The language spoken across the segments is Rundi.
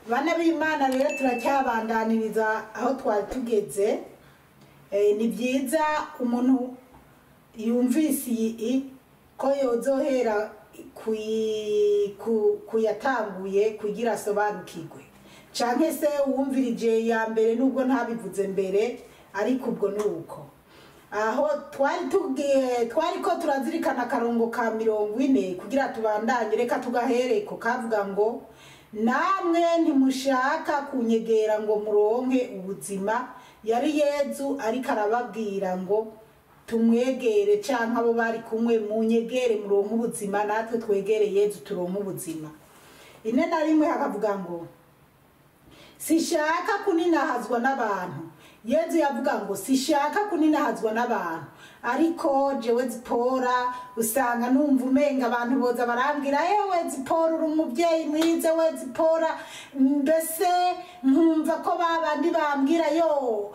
Bana b'Imana rero turacyabandaniriza aho twari tugeze. Ni byiza umuntu yumvise iyi ko yozohera kuyatanguye kugira asobanukirwe, canke se uwumvirije ya mbere nubwo ntabivuze mbere, ariko ubwo nuko aho twari tugiye twari ko turazirikana akarongo ka 40 kugira tubandanye. Reka tugahereko kavuga ngo namwe ntimushaka kunyegera ngo muronke ubuzima. Yari Yezu ariko arababwira ngo tumwegere, canke abo bari kumwe munyegere muronke ubuzima, natwe twegere Yezu turonke ubuzima. 41 hakavuga ngo sishaka kuninahazwa n'abantu. Yezu yavuga ngo sishaka kuninahazwa n'abantu, ariko jewe Zipora usanga numva umenga abantu boza barambwira ewe Zipora uri umuvyeyi mwiza, we Zipora, mbese nkumva ko babandi bambwira yo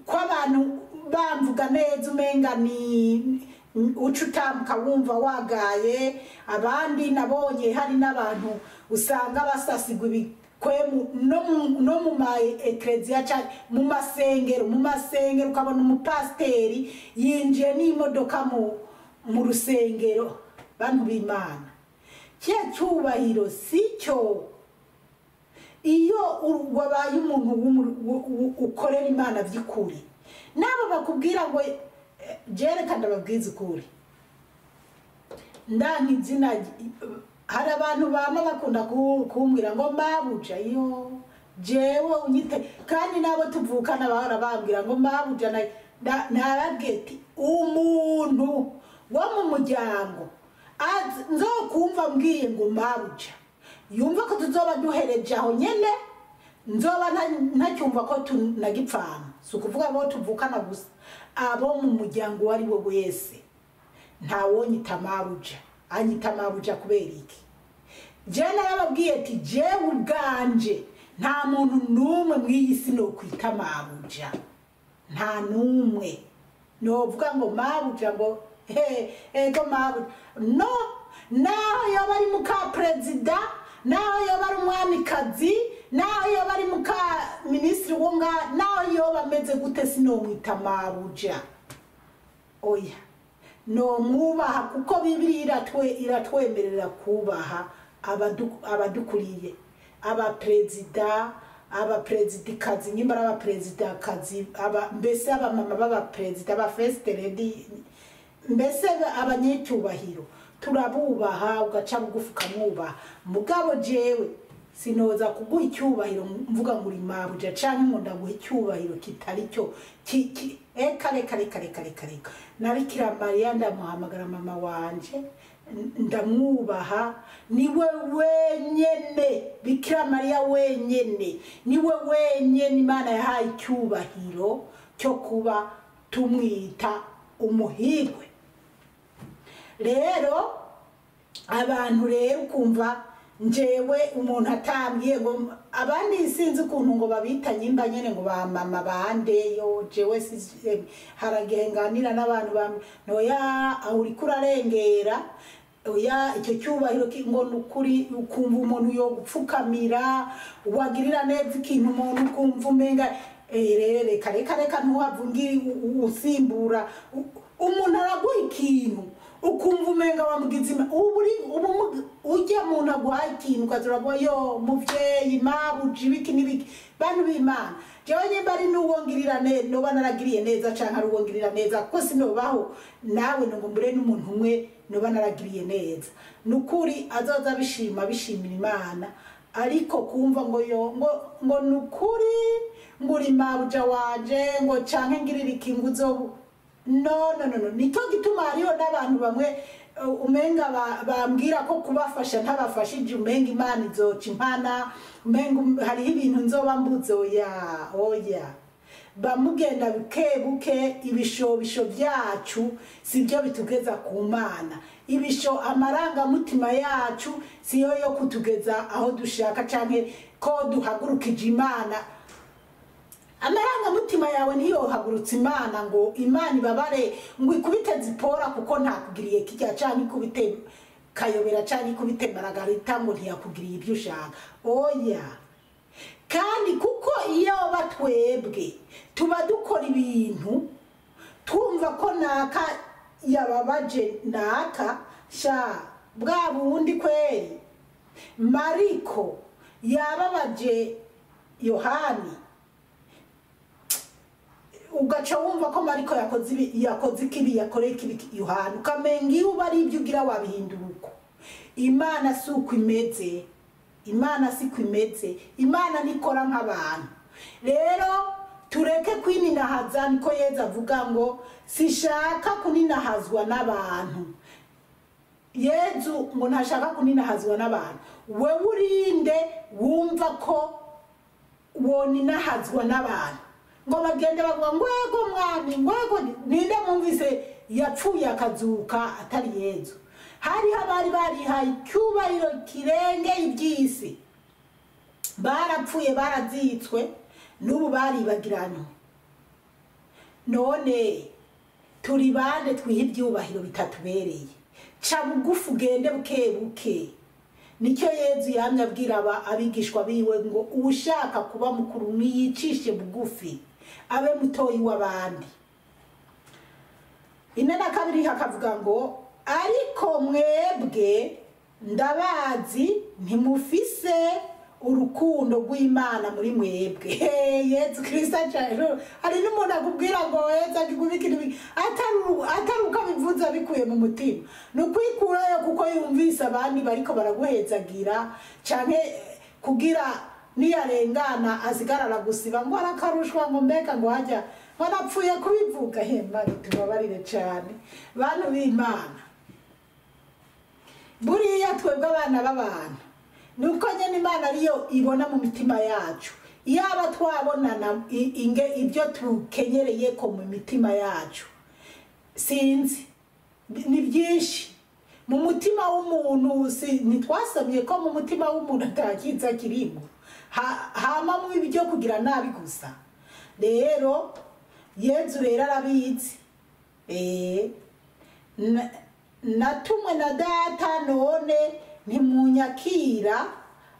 ko abantu bamvuga neza, umenga ni uca utambuka wumva wagaye. Abandi nabonye hari n'abantu usanga basasigwa ibikwemu no mu ma ekleziya canke mu masengero, ukabona umupasiteri yinjiye n'imodoka mu rusengero. Bantu b'Imana, kiya cyubahiro sicyo. Iyo wabaye umuntu ukorera Imana vy'ukuri, nabo bakubwira ngo jereka ndababwiza ukuri, ndanka izina. Hari abantu bama bakunda kumbwira ngo mabuja, yo jewe unyite, kandi nabo tuvukana bahora bambwira ngo mabuja. Narabwiye ati umuntu wo mu muryango nzokumva mbwiye ngo mabuja, yumva ko tuzoba duhereje aho nyene, nzoba ntacyumva ko tunagipfana. Si ukuvuga abo tuvukana gusa, abo mu muryango uwo ari we wese ntawonyita mabuja. Anyita mabuja kubera iki? Je narababwiye ati jewe ubwanje nta muntu n'umwe mw'iyi si nokwita mabuja, nta n'umwe novuga ngo mabuja ngo he ego mabuja. No, naho yoba ari muka perezida, naho yoba ari umwamikazi, naho yoba ari muka minisitiri wo nga, naho yoba ameze gute, sinomwita mabuja. Oya, no mwubaha, kuko Bibiliya iratwemerera kubaha abadukuriye, abaperezida, abaperezidikazi, nyimba ari abaperezidakazi, mbese abamama b'abaperezida, aba first lady, mbese abanyecyubahiro turabubaha, ugaca bugufi ukamwubaha. Mugabo jewe sinoza kuguha icyubahiro mvuga ngo uri mabuja, canke ngo ndaguha icyubahiro kitari cyo. Eka reka reka reka reka reka. Na Bikira Mariya ndamuhamagara mama wanje, ndamwubaha, niwe wenyene Bikira Mariya wenyene, niwe wenyene Imana yahaye icyubahiro cyo kuba tumwita umuhirwe. Rero abantu rero ukumva njewe umuntu atambwiye ngo abandi sinzi ukuntu ngo babita nyimba nyene ngo ba mama bande, yo jewe haragenganira n'abantu bamwe noya aho uriko urarengera, oya icyo cyubahiro ngo nukuri. Ukumva umuntu yo gupfukamira, wagirira neza ikintu umuntu ukumva umenga reka reka reka, ntuhavungi usimbura umuntu araguha ikintu ukumva umenga wamugize ubu ujya muntu aguhaye ikintu ukazura yo muvyeyi mabuja ibiki n'ibiki. Bantu b'Imana, jewe nyimba ari n'uwo ngirira neza, noba naragiriye neza canke ari uwo ngirira neza, kuko sinobaho nawe ngo mbure n'umuntu umwe noba naragiriye neza. Nukuri azoza abishima bishimira Imana, ariko kumva ngo yo ngo nukuri ngo uri mabuja wanje ngo canke ngirira ikintu uzobu no no no no. Nicyo gituma hariho n'abantu bamwe umenga bambwira ko kubafasha ntabafashije, umenga Imana izoca impana, umenga hariho ibintu nzoba mbuze. Oya oya, bamugenda buke buke. Ibishobisho byacu sibyo bitugeza ku Mana, ibisho amarangamutima yacu siyo yo kutugeza aho dushaka canke ko duhagurukije Imana. Amarangamutima yawe ntiyohagurutse Imana ngo Imana ibabare ngo ikubite Zipora kuko ntakugiriye kijya, canke ikubite Kayobera canke ikubite Maragarita ngo ntiyakugiriye ibyo ushaka. Oya, kandi kuko iyo batwebwe tuba dukora ibintu twumva ko naka yababaje naka, sha bwa bundi kweri Mariko yababaje Yohani, ugaca wumva ko Mariko yakoze ikibi, yakoreye ikibi Yohani, ukamenga iyo uba ari ibyo ugira wabihindura uko. Imana si uko imeze, Imana si uko imeze, Imana nikora nk'abantu. Rero tureke kwininahaza, niko Yezu avuga ngo sishaka kuninahazwa n'abantu. Yezu ngo ntashaka kuninahazwa n'abantu. Wewe urinde wumva ko woninahazwa n'abantu ngo bagende bavuga ngo ego mwami, ngo ego. Ninde mwumvise yapfuye akazuka atari Yezu? Hariho abari barihaye icyubahiro kirenge iby'isi, barapfuye, barazitswe, n'ubu baribagiranywe. None turi bande twiha ibyubahiro bitatubereye? Ca bugufi ugende buke buke. Nicyo Yezu yamye abwira abigishwa biwe ngo uwushaka kuba mukuru niyicishe bugufi, abe mutoyi w'abandi. 42 hakavuga ngo ariko mwebwe ndabazi ntimufise urukundo rw'Imana muri mwebwe. Yezu Kristo hari n'umuntu akubwira ngo Yezu akigubikira atari uko abivuze abikuye mu mutima, ni ukwikurayo kuko yumvise abandi bariko baraguhezagira, canke kugira niyarengana asigara gusiba ngo arakarushwa, ngo mbega ngo hajya ngo napfuye kubivuga. Hemba tubabarire cane bantu b'Imana, buriya twebwe abana b'abantu nuko nyene Imana ariyo ibona mu mitima yacu. Iyaba twabonana inge ibyo tukenyereye ko mu mitima yacu, sinzi ni byinshi mu mutima w'umuntu. Ntitwasomye ko mu mutima w'umuntu atakiza kirimo, hama mu ibyo kugira nabi gusa. Rero Yezu rero arabizi. Natumwe na data none ntimunyakira,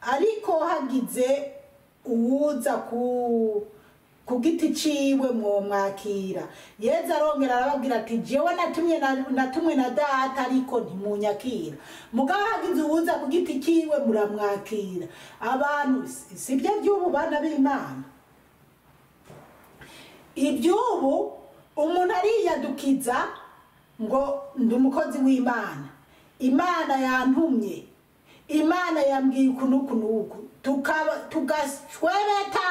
ariko hagize uwuza ku giti ciwe mwomwakira. Yezu arongera arababwira ati jewe natumwe na data ariko ntimunyakira, mugabo hagize uwuza ku giti ciwe muramwakira. Abantu sibyo by'ubu bana b'Imana, iby'ubu umuntu ariyadukiza ngo ndi umukozi w'Imana, Imana yantumye, Imana yambwiye uku n'uku n'uku, tugashwebeta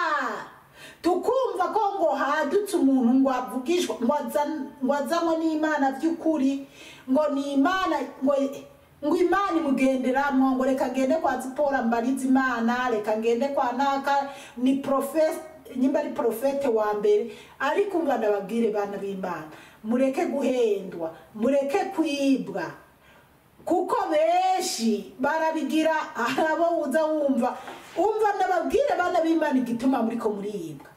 tukumva ko ngo hadutse umuntu ngo avugishwa, ngo azanywe n'Imana by'ukuri, ngo ni Imana, ngo Imana imugenderamo, ngo reka ngende kwa Zipora mbarize Imana, reka ngende kwa naka, ni profete, nyimba ari profete wa mbere. Ariko umva ndababwire bana b'Imana, mureke guhendwa, mureke kwibwa, kuko benshi barabigira. Arabo uza wumva umva ndababwire bana b'Imana igituma muriko muribwa.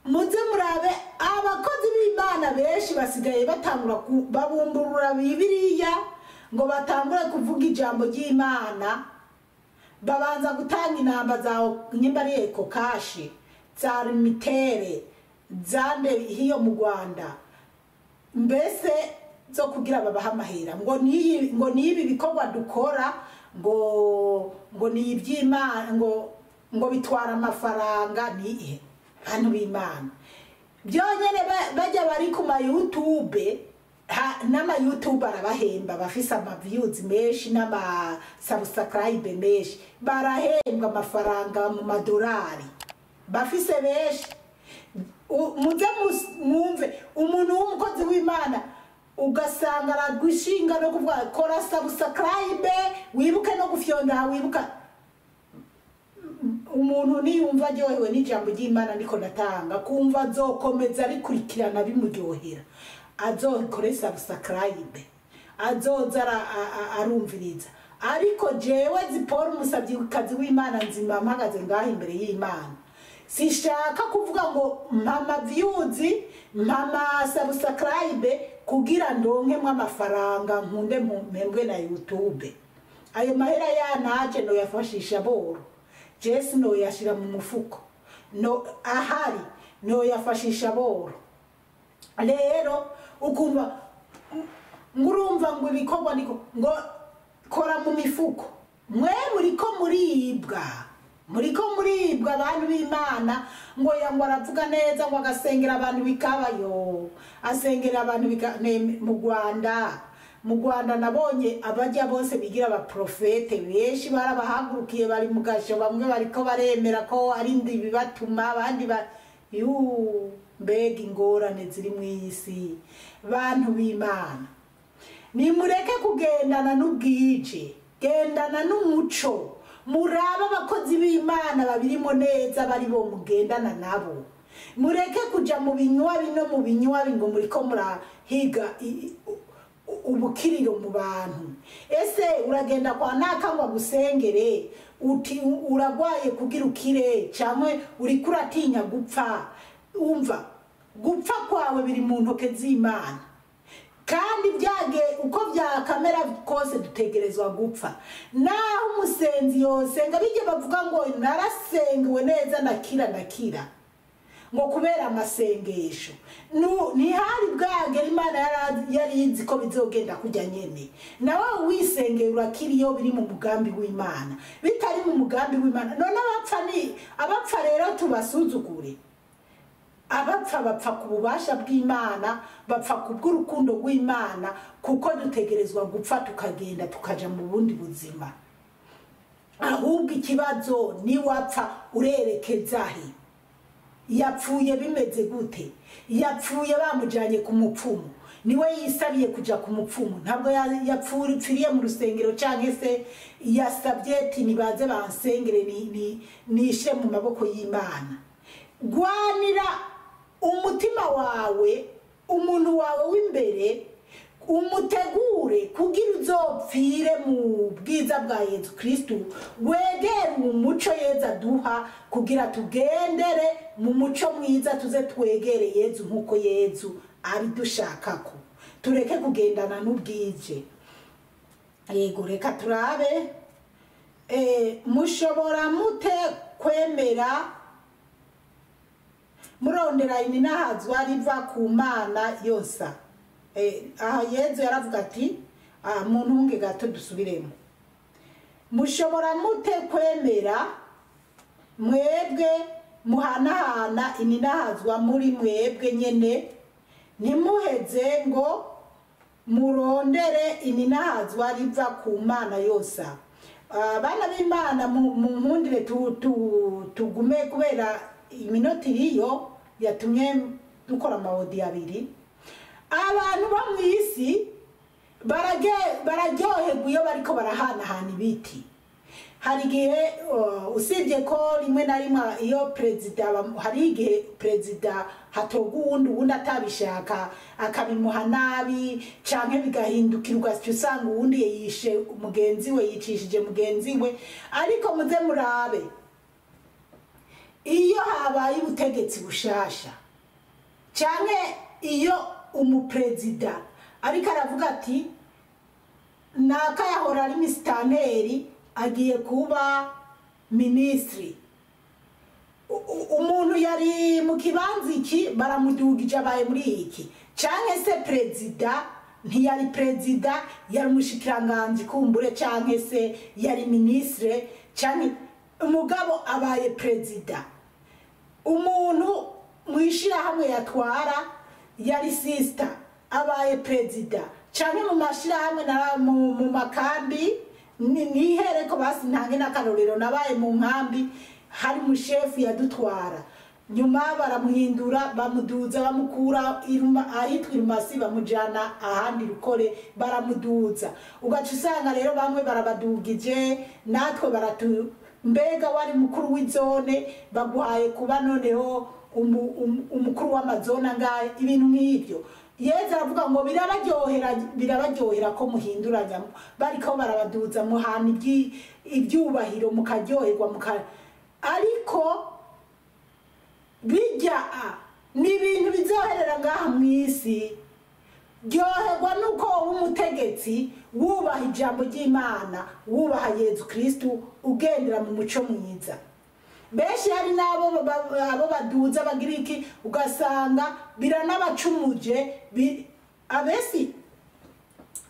Muze murabe abakozi b'Imana benshi basigaye batangura babumburura Bibiliya ngo batangure kuvuga ijambo ry'Imana, babanza gutanga inamba za nyimba ari Eco Cash, za Limitere, zande hiyo mu Rwanda, mbese zo kugira babaha amahera ngo niyi, ngo nibi bikorwa dukora, ngo ni iby'Imana, ngo bitwara amafaranga. Ni bantu b'Imana byonyene bajya bari ku ma YouTube, n'ama YouTube arabahemba, bafise ama views menshi n'ama subscribe menshi, barahembwa amafaranga mu madolari, bafise benshi. Muze mwumve umuntu w'umukozi w'Imana ugasanga aragushinga no kuvuga kora subscribe, wibuke no gufyonda, wibuka umuntu niyumva aryohewe n'ijambo ry'Imana niko natanga, kumva azokomeza arikurikirana bimuryohera, azokore subscribe, azoza arumviriza. Ariko jewe Zipora umusavyikazi w'Imana nzima mpagaze ngaho imbere y'Imana, Sishaka kuvuga ngo mama views, mama subscribe kugira ndonke amafaranga nkunde mpembwe na YouTube. Ayo mahera yanaje no yafashisha boro, Jesi no yashira mu mufuko, no ahari no yafashisha boro. Rero ukumva ngurumva ngo ibikorwa niko ngo kora mu mifuko, mwe muriko muribwa, muriko muribwa abantu b'Imana. Ngo yangwa aravuga neza ngo agasengera abantu bikabayo, asengera abantu mu Rwanda. Mu Rwanda nabonye abajya bose bigira abaprofete benshi barabahagurukiye, bari mu gasho, bamwe bariko baremera ko ari ndi bibatuma, abandi ba mbega ingorane ziri mu isi. Bantu b'Imana, nimureke kugendana n'ubwije, gendana n'umuco. Muraba abakozi b'Imana babirimo neza bari bo mugendana nabo. Mureke kuja mu binywa bino mu binywa ngo muriko murahiga ubukiriro mu bantu. Ese uragenda kwa naka ngo agusengere uti uragwaye kugira ukire, cyangwa uriko uratinya gupfa? Umva, gupfa kwawe biri mu ntoke z'Imana, kandi byage uko byakamera kose dutegerezwa gupfa. Naho umusenzi yosenga bijye bavuga ngo narasengewe neza ndakira ndakira ngo kubera amasengesho, ntihari bwagera Imana yari izi ko bizogenda kujya nyene. Nawe wisengera urakira iyo biri mu mugambi w'Imana, bitari mu mugambi w'Imana. None abapfa ni abapfa rero tubasuzugure. Abapfa bapfa ku bubasha bw'Imana, bapfa ku bw'urukundo rw'Imana, kuko dutegerezwa gupfa tukagenda tukaja mu bundi buzima. Ahubwo ikibazo ni wapfa urerekeza he? Yapfuye bimeze gute? Yapfuye bamujanye ku mupfumu, niwe yisabiye kuja ku mupfumu, ntabwo yapfuriye mu rusengero canke se yasabye ati nibaze bansengere nishe mu maboko y'Imana. Gwanira umutima wawe, umuntu wawe w'imbere umutegure kugira uzopfire mu bwiza bwa Yezu Kristu, wegere umuco Yezu aduha kugira tugendere mu muco mwiza, tuze twegere Yezu nkuko Yezu abidushakako, tureke kugendana n'ubwije. Yego, reka turabe. Mushobora mute kwemera murondera ininahazwa riva ku Mana yosa? Aha Yezu yaravuga ati mu ntunge gato dusubiremo. Mushobora mute kwemera mwebwe muhanahana ininahazwa muri mwebwe nyene, ntimuheze ngo murondere ininahazwa riva ku Mana yosa? Abana b'Imana, mu nkundire tugume kubera iminota iriyo yatumye dukora amawodi abiri. Abantu bo mu isi bararyoherwa iyo bariko barahanahana ibiti. Hari igihe usibye ko rimwe na rimwe iyo perezida, hari igihe perezida hatorwa uwundi atabishaka akabimuha nabi, canke bigahindukira ugaca usanga uwundi yishe mugenzi we, yicishije mugenzi we. Ariko muze murabe iyo habaye ubutegetsi bushasha, canke iyo umuprezida ariko aravuga ati naka yahora ari misitanteri agiye kuba minisitiri, umuntu yari mu kibanza iki baramudugije abaye muri iki, canke se perezida ntiyari perezida yari umushikiranganji kumbure, canke se yari minisitiri, canke umugabo abaye perezida. Umuntu mwishirahamwe yatwara yari sister abaye perezida, canke mu mashirahamwe mu makambi nihereko basi ntange n'akarorero, nabaye mu nkambi hari mushefu yadutwara, nyuma baramuhindura bamuduza bamukura ahitwa Irumasi bamujana ahandi Rukore baramuduza. Ugaca usanga rero bamwe barabadugije, natwe baratu mbega wari mukuru w'izone baguhaye kuba noneho umukuru w'amazone angahe, ibintu nk'ibyo. Yezu aravuga ngo birabaryohera ko muhinduranya, bariko barabaduza muhana ibyubahiro mukaryoherwa ariko Bijya ni ibintu bizoherera ngaha mu isi. Ryoherwa nuko wowe umutegetsi wubaha ijambo ry'Imana, wubaha Yezu Kristu, ugendera mu muco mwiza. Benshi hari n'abo abo baduza bagira iki, ugasanga biranabacumuje. Abesi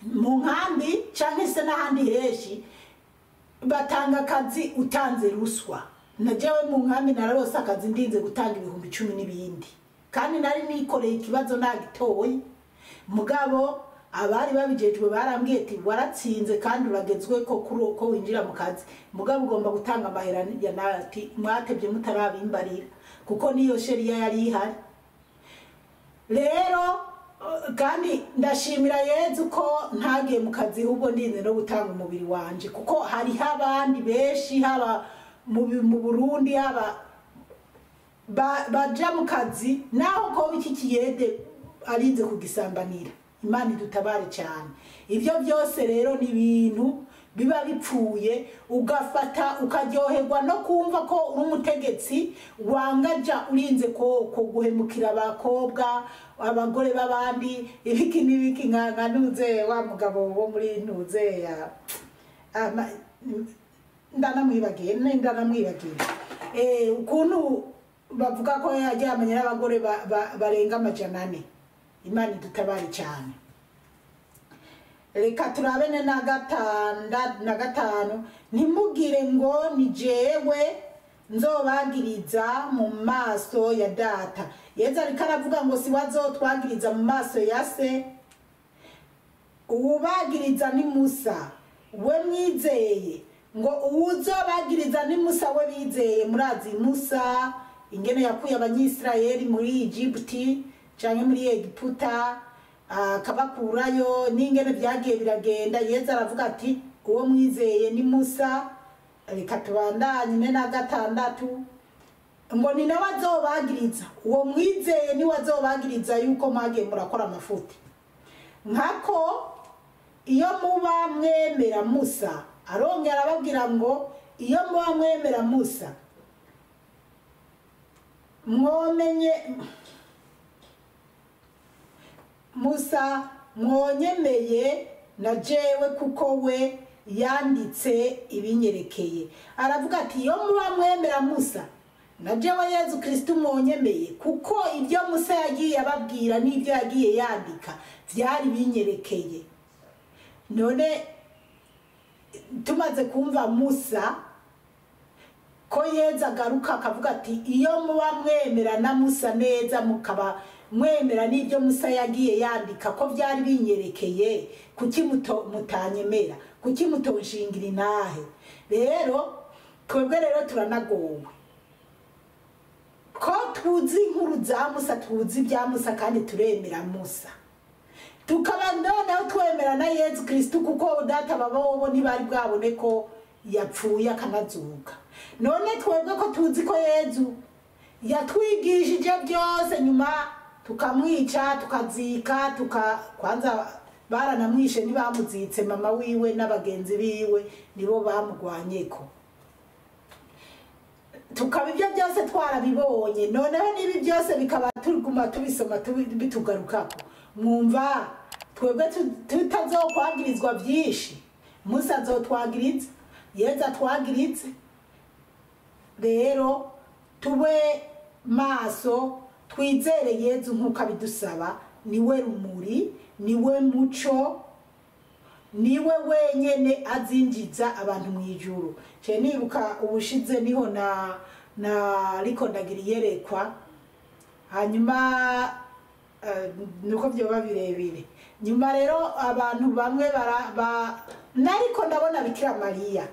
mu nkambi canke se n'ahandi henshi batanga akazi utanze ruswa. Na jewe mu nkambi nararose akazi ndinze gutanga 10,000 n'ibindi, kandi nari nikoreye ikibazo nagitoye. Mugabo abari babijejwe barambwiye ati waratsinze kandi uragezwe ko ko winjira mu kazi, mugabo ugomba gutanga amahera ya nati mwatebye mutarabimbarira, kuko niyo sheria yari ihari. Rero kandi ndashimira Yezu ko ntagiye mu kazi, ahubwo ndinze no gutanga umubiri wanje, kuko hariho abandi benshi haba mu Burundi haba baja mu kazi naho ko iki kiyede arinze kugisambanira. Imana idutabare cyane. Ibyo byose rero ni ibintu biba bipfuye, ugafata ukaryoherwa no kumva ko uri umutegetsi wangaja urinze ko guhemukira abakobwa, abagore b'abandi, ibiki n'ibiki. Nka ntuze wa mugabo wo muri ntuze ya ndanamwibagiye ukuntu bavuga ko yaryamanye n'abagore barenga 400. Imana idutabare cyane. Reka turabe na gatanu. Ntimugire ngo ni jewe nzobagiriza mu maso ya data. Yezu ariko aravuga ngo si wazotwagiriza mu maso ya se, uwubagiriza ni Musa we mwizeye. Ngo uwuzobagiriza ni Musa we bizeye. Murazi Musa ingene yakuye Abanyisirayeli muri Egiputi canke muri Egiputa akabakurayo, n'ingene byagiye biragenda. Yezu aravuga ati uwo mwizeye ni Musa. Reka tubandanye na gatandatu. Ngo ni nawe azobagiriza, uwo mwizeye ni wazobagiriza yuko mwagiye murakora amafuti. Nkako iyo muba mwemera Musa, arongera arababwira ngo iyo muba mwemera Musa mwomenye Musa mwonyemeye na jewe, kuko we yanditse ibinyerekeye. Aravuga ati iyo muba mwemera Musa na jewe Yezu Kristu mwonyemeye, kuko ibyo Musa yagiye ababwira n'ibyo yagiye yandika byari binyerekeye. None tumaze kumva Musa ko Yezu agaruka akavuga ati iyo muba mwemera na Musa neza, mukaba mwemera n'ibyo Musa yagiye yandika ko byari binyerekeye, kuki mutanyemera, kuki mutonshingira intahe? Rero twebwe rero turanagowe ko tuzi inkuru za Musa, tuzi ibya Musa kandi turemera Musa, tukaba noneho twemera na Yezu Kristu, kuko data babo ntibari bwabone ko yapfuye akanazuka. None twebwe ko tuzi ko Yezu yatwigishije byose, nyuma tukamwica tukazika, kwanza baranamwishe ntibamuzitse, mama wiwe n'abagenzi biwe nibo bamugwanyeko, tukaba ibyo byose twarabibonye. Noneho n'ibi byose bikaba tuguma tubisoma bitugarukako, mwumva twebwe tutazokwagirizwa byinshi. Musa azotwagiriza, Yezu atwagirize. Rero tube maso, twizere Yezu nk'uko abidusaba. Niwe rumuri, niwe muco, niwe wenyene azinjiza abantu mu ijuru. Ce nibuka ubushize niho na riko ndagira iyerekwa, hanyuma nuko byoba birebire. Nyuma rero abantu bamwe nariko ndabona Bikira Mariya,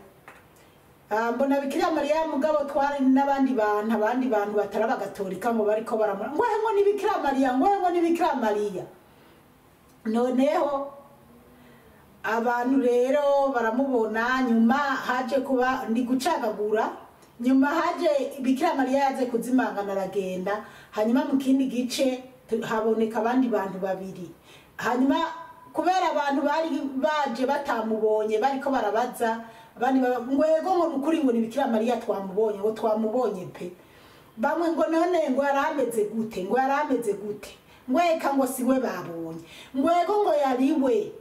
mbona Bikira Mariya, mugabo twari n'abandi bantu, abandi bantu batari abagatolika ngo bariko baramura ngo ngo ni Bikira Mariya, ngo ngo ni Bikira Mariya. Noneho abantu rero baramubona. Nyuma haje kuba ndi gucagagura, nyuma haje Bikira Mariya yaje kuzimangana aragenda. Hanyuma mu kindi gice haboneka abandi bantu babiri. Hanyuma kubera abantu bari baje batamubonye bariko barabaza abandi ngo yego ngo nukuri ngo ni Bikira Mariya twamubonye, ngo twamubonye pe. Bamwe ngo none ngo yarameze gute, ngo yarameze gute, ngo eka ngo siwe babonye, ngo ego ngo yariwe,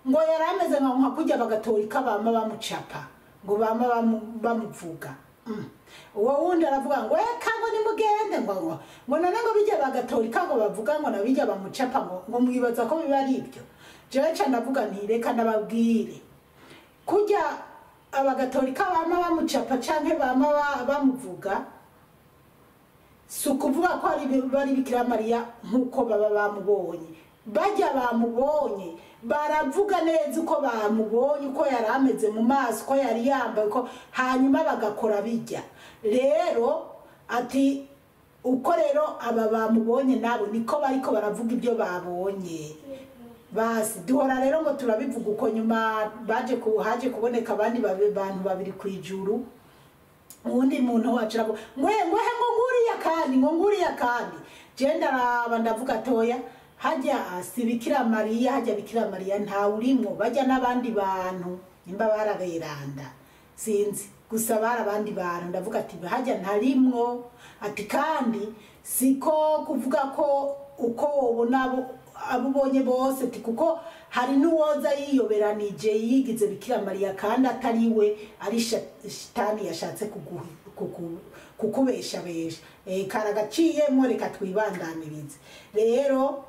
ngo yarameze nka kujya bagatorika bama bamucapa, ngo bama bamuvuga. Uwo wundi aravuga ngo eka ngo nimugende, ngo ngo none ngo bijya bagatorika ngo bavuga ngo nabijya bamucapa, ngo mwibaza ko biba ari ibyo. Jewe ca ndavuga nti reka ndababwire, kujya abagatorika bama bamucapa canke bama bamuvuga, si ukuvuga ko bari Bikira Mariya nk'uko baba bamubonye. Bajya bamubonye baravuga neza uko bamubonye, uko yari ameze mu maso, uko yari yambaye, uko, hanyuma bagakora bijya. Rero ati uko rero aba bamubonye nabo niko bariko baravuga ibyo babonye. Basi duhora rero ngo turabivuga uko. Nyuma baje haje kuboneka abandi bantu babiri kwijuru, uwundi muntu wacira ngo ngwe ngo nguriya kandi, ngo nguriya kandi. Je ndaraba ndavuga toya, hajya si Bikira Mariya, hajya Bikira Mariya nta urimo, bajya n'abandi bantu nimba baraberanda sinzi, gusa bari abandi bantu. Ndavuga ati hajya ntarimwo, ati kandi siko kuvuga ko uko wobona abo ubonye bose, ati kuko hari n'uwoza yiyoberanije yigize Bikira Mariya kandi atari we, ari shitani yashatse kukubeshabesha. Karagaciyemo, reka twibandanirize. Rero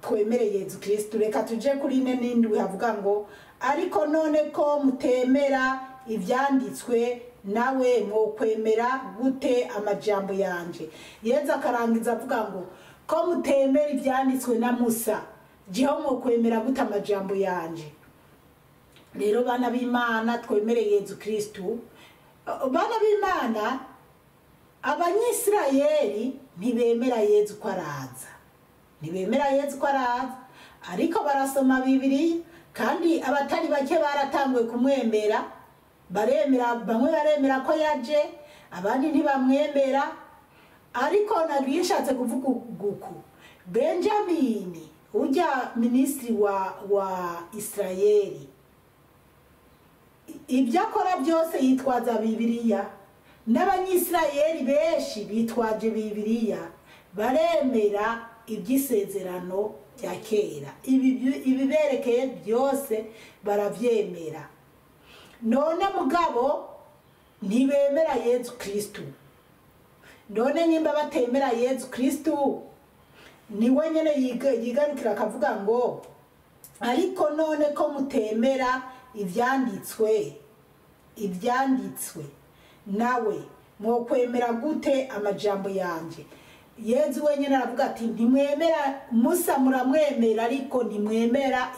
twemere Yezu Kristu. Reka tuje kuri 47 havuga ngo ariko none ko mutemera ivyanditswe, nawe mwokwemera gute amajambo yanje? Yezu akarangiza avuga ngo ko mutemera ivyanditswe na Musa, jeho mwokwemera gute amajambo yanje? Rero bana b'Imana, twemere Yezu Kristu. Bana b'Imana, Abanyisirayeli ntibemera Yezu ko araza, ntibemera Yezu ko araza, ariko barasoma Bibiliya, kandi abatari bake baratanguye kumwemera, baremera, bamwe baremera ko yaje, abandi ntibamwemera. Ariko nabishatse kuvuga guku, Benjamin ujya minisitiri wa Israeli, ibyo akora byose yitwaza Bibiliya, n'Abanyisirayeli benshi bitwaje Bibiliya, baremera iby'isezerano rya kera, ibiberekeye byose baravyemera. None mugabo ntibemera Yezu Kristu. None nimba batemera Yezu Kristu, ni wenyene yigarukira akavuga ngo ariko none ko mutemera ivyanditswe, ivyanditswe, nawe mwokwemera gute amajambo yanje? Yezu wenyene aravuga ati ntimwemera Musa, muramwemera ariko ntimwemera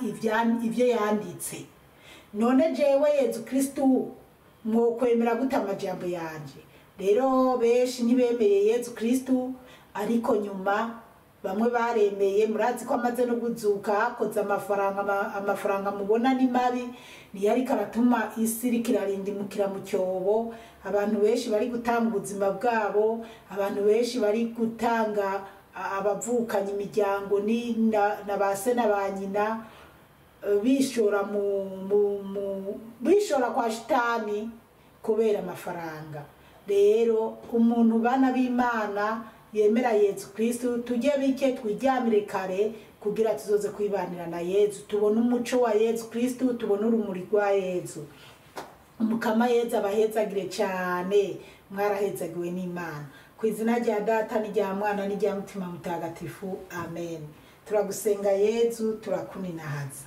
ivyo yanditse. None jewe Yezu Kristu mwokwemera gute amajambo yanje? Rero benshi ntibemeye Yezu Kristu, ariko nyuma bamwe baremeye. Murazi ko amaze no kuzuka, akoze amafaranga, amafaranga mubona ni mabi, niyo ariko aratuma isi iriko irarindimukira mu cyobo. Abantu benshi bari gutanga ubuzima bwabo, abantu benshi bari gutanga abavukanye imiryango ni na ba se na ba nyina, bishora bishora kwa shitani kubera amafaranga. Rero umuntu bana b'Imana yemera Yezu Kristu, tujye bike twiryamire kare kugira tuzoze kwibanira na Yezu, tubone umuco wa Yezu Kristu, tubone urumuri rwa Yezu. Umukama Yezu abahezagire cyane, mwarahezagiwe n'Imana. Ku izina rya Data n'irya Mwana n'irya Mutima Mutagatifu, amen. Turagusenga Yezu, turakuninahaza.